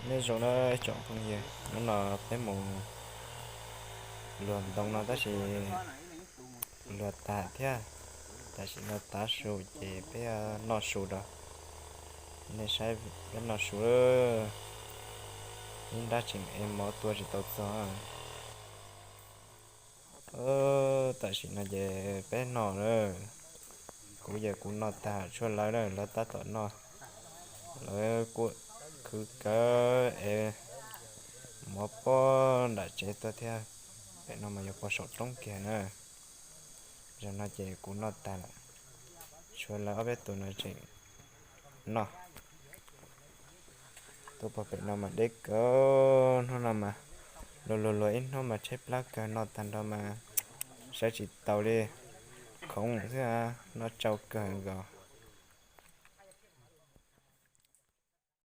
Nej zoo na tsoom phooj ywg, hnub no peb mus luag ntoo no tab sis luag tag thiab. Tam sim no tav su ces peb noj su rau. Nej saib peb noj su, ib nrab tseem ev mov tua tsis tau txog. Tam sim no ces peb noj lawm. Kuv ces kuv noj tag, tshuav lawv na, lawv tab tom noj. Lawv kuj khwv kawg es mov pob nram tsev tuaj thiab. Pem no mas yog pob saum roob kiag na. Zaum no ces kuv noj tag lawm, tshuav lawv ob peb tus no tseem noj. Tuaj pog pem no mas deb kawg, hnub no mas luag luag luag ib hnub mas tshaib plab kawg, noj tag nrho mas sawv tsis taus li, khoov xwb, noj tsau kawg nkaus.